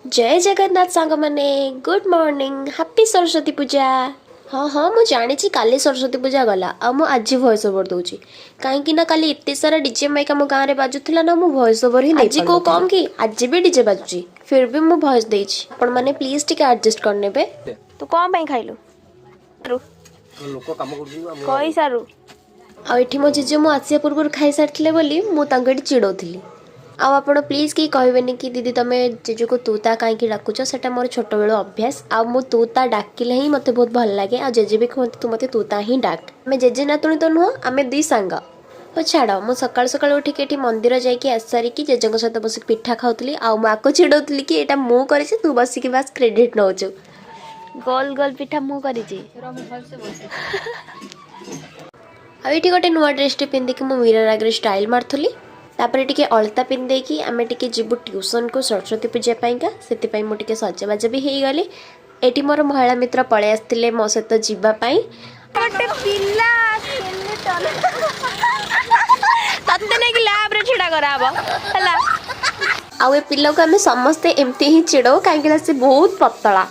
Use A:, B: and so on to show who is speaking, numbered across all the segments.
A: ଜୟ ଜଗନ୍ନାଥ ସାଙ୍ଗମାନେ, good morning, happy Saraswati ପୂଜା। ହଁ, ମୁଁ ଜାଣିଛି କାଲି ସରସ୍ୱତୀ ପୂଜା ଗଲା ଆଉ ମୁଁ ଆଜି ଭଏସ୍ ଓଭର ଦେଉଛି, କାହିଁକି ନା କାଲି ଏତେ ସାରା ଡିଜେ ମାଇକ୍ ଆମ ଗାଁରେ ବାଜୁଥିଲା ନା, ମୁଁ ଭଏସ୍ ଓଭର ହିଁ। ଆଜି କୋଉ କମ୍ କି, ଆଜି ବି ଡିଜେ ବାଜୁଛି, ଫିର୍ ବି ମୁଁ ଭଏସ୍ ଦେଇଛି। ଆପଣମାନେ ପ୍ଲିଜ୍ ଟିକେ ଆଡ଼ଜଷ୍ଟ କରିନେବେ।
B: ତୁ କଣ ପାଇଁ ଖାଇଲୁ?
C: ଲୋକ କାମ କରୁଛନ୍ତି ଆମ
B: କହିସାରୁ।
A: ଆଉ ଏଠି ମୋ ଜେଜେ ମୁଁ ଆସିବା ପୂର୍ବରୁ ଖାଇସାରିଥିଲେ ବୋଲି ମୁଁ ତାଙ୍କୁ ଏଠି ଚିଡ଼ଉଥିଲି। ଆଉ ଆପଣ ପ୍ଲିଜ୍ କେହି କହିବେନି କି ଦିଦି, ତମେ ଜେଜେକୁ ତୁ ତା କାହିଁକି ଡାକୁଛ। ସେଟା ମୋର ଛୋଟବେଳୁ ଅଭ୍ୟାସ ଆଉ ମୁଁ ତୁ ତା ଡାକିଲେ ହିଁ ମୋତେ ବହୁତ ଭଲ ଲାଗେ। ଆଉ ଜେଜେ ବି କୁହନ୍ତି, ତୁ ମୋତେ ତୁ ତା ହିଁ ଡାକ। ଆମେ ଜେଜେ ନାତୁଣୀ ତ ନୁହଁ, ଆମେ ଦୁଇ ସାଙ୍ଗ। ହଉ ଛାଡ଼, ମୁଁ ସକାଳୁ ସକାଳୁ ଉଠିକି ଏଠି ମନ୍ଦିର ଯାଇକି ଆସିସାରିକି ଜେଜେଙ୍କ ସହିତ ବସିକି ପିଠା ଖାଉଥିଲି ଆଉ ମୁଁ ଆକୁ ଚିଡ଼ଉଥିଲି କି ଏଇଟା ମୁଁ କରିଛି, ତୁ ବସିକି ବାସ୍ କ୍ରେଡ଼ିଟ୍ ନେଉଛୁ।
B: ଗୋଲ ଗୋଲ ପିଠା ମୁଁ କରିଛି।
A: ଆଉ ଏଇଠି ଗୋଟେ ନୂଆ ଡ୍ରେସ୍ଟେ ପିନ୍ଧିକି ମୁଁ ମିରର ଆଗରେ ଷ୍ଟାଇଲ୍ ମାରୁଥିଲି। ତାପରେ ଟିକେ ଅଳତା ପିନ୍ଧିଦେଇକି ଆମେ ଟିକେ ଯିବୁ ଟ୍ୟୁସନକୁ ସରସ୍ୱତୀ ପୂଜା ପାଇଁକା, ସେଥିପାଇଁ ମୁଁ ଟିକେ ସଜବାଜ ବି ହେଇଗଲି। ଏଠି ମୋର ମହିଳା ମିତ୍ର ପଳେଇ ଆସିଥିଲେ ମୋ ସହିତ ଯିବା ପାଇଁ।
B: ଗୋଟେ ପିଲା, ତତେ ନେଇକି ଲ୍ୟାବରେ ଛିଡା କରାହବ ହେଲା।
A: ଆଉ ଏ ପିଲାକୁ ଆମେ ସମସ୍ତେ ଏମିତି ହିଁ ଚିଡ଼ଉ, କାହିଁକିନା ସେ ବହୁତ ପତଳା।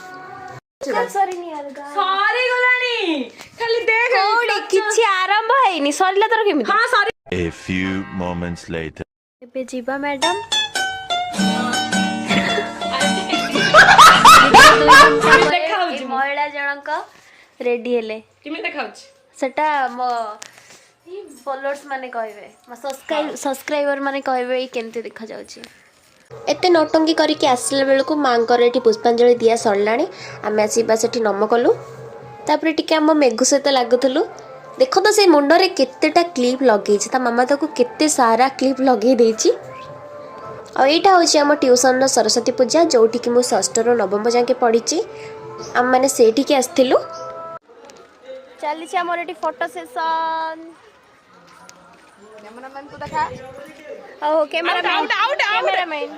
D: ସରିଗଲାଣି, ଖାଲି ଦେଖ।
B: କୋଉଠି? କିଛି ଆରମ୍ଭ ହେଇନି, ସରିଲା ତୋର କେମିତି?
D: ହଁ, ସରି।
E: A few moments later.
A: ଏବେ ଯିବା ମ୍ୟାଡ଼ାମ୍।
D: ଦେଖାହଉଛି।
B: ମହିଳା ଜଣଙ୍କ ରେଡି ହେଲେ।
D: କେମିତି ଦେଖାଉଛି?
B: ସେଟା ମୋ ଫଲୋଅର୍ସ ମାନେ କହିବେ, ମୋ ସବସ୍କ୍ରାଇବର ମାନେ କହିବେ ଏଇ କେମିତି ଦେଖାଯାଉଛି।
A: ଏତେ ନଟଙ୍କି କରିକି ଆସିଲା ବେଳକୁ ମାଙ୍କର ଏଠି ପୁଷ୍ପାଞ୍ଜଳି ଦିଆ ସରିଲାଣି। ଆମେ ଆସିବା ସେଠି ନମ କଲୁ। ତାପରେ ଟିକେ ଆମ ମେଘୁ ସହିତ ଲାଗୁଥିଲୁ। ଦେଖନ୍ତୁ, ସେ ମୁଣ୍ଡରେ କେତେଟା କ୍ଲିପ୍ ଲଗେଇଛି। ତା ମାମା ତାକୁ କେତେ ସାରା କ୍ଲିପ୍ ଲଗେଇ ଦେଇଛି। ଆଉ ଏଇଟା ହେଉଛି ଆମ ଟ୍ୟୁସନର ସରସ୍ୱତୀ ପୂଜା, ଯେଉଁଠିକି ମୁଁ ଷଷ୍ଠରୁ ନବମ ଯାକେ ପଢ଼ିଛି। ଆମେମାନେ ସେଇଠିକି ଆସିଥିଲୁ।
B: ଚାଲିଛି ଆମର ଏଠି ଫଟୋ ସେସନ। ହଉ, କ୍ୟାମେରାମ୍ୟାନ, କ୍ୟାମେରାମ୍ୟାନ।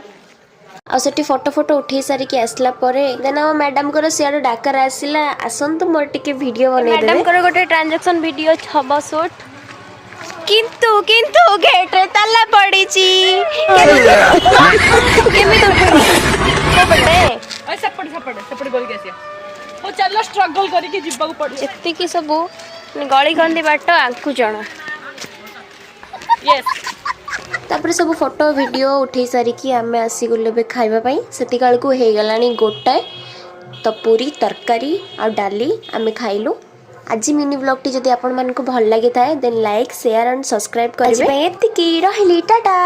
A: ଆଉ ସେଠି ଫଟୋ ଫଟୋ ଉଠେଇ ସାରିକି ଆସିଲା ପରେ ଦେନ୍ ଆମ ମ୍ୟାଡ଼ାମଙ୍କର ସିଆଡ଼ୁ ଡାକରା ଆସିଲା, ଆସନ୍ତୁ ମୋର ଟିକେ ଭିଡ଼ିଓ ବନେଇଦେବେ।
B: ମ୍ୟାଡାମଙ୍କର ଗୋଟେ ଟ୍ରାଞ୍ଜାକ୍ସନ ଭିଡିଓ ହବ ସୁଟ୍, କିନ୍ତୁ ଗେଟରେ ତାଲା ପଡିଛି। କେମିତି ଉଠିବ? କୋଉ ପଟେ?
D: ସେପଟେ, ସେପଟେ, ସେପଟେ ଗଳିକି ଆସିବା। ହଉ ଚାଲ, ଷ୍ଟ୍ରଗଲ କରିକି ଯିବାକୁ ପଡିବ।
B: ଯେତିକି ସବୁ ଗଳି କନ୍ଦି ବାଟ ଆଙ୍କୁ ଜଣା।
D: ୟେସ୍।
A: ତାପରେ ସବୁ ଫଟୋ ଭିଡ଼ିଓ ଉଠେଇ ସାରିକି ଆମେ ଆସିଗଲୁ ଏବେ ଖାଇବା ପାଇଁ। ସେତିକି ବେଳକୁ ହେଇଗଲାଣି 1। ତ ପୁରୀ ତରକାରୀ ଆଉ ଡାଲି ଆମେ ଖାଇଲୁ। ଆଜି ମିନି ବ୍ଲଗ୍ଟି ଯଦି ଆପଣମାନଙ୍କୁ ଭଲ ଲାଗିଥାଏ, then like, share and subscribe କରିବେ। ଆଜି ପାଇଁ ଏତିକି, ରହିଲି, ଟାଟା।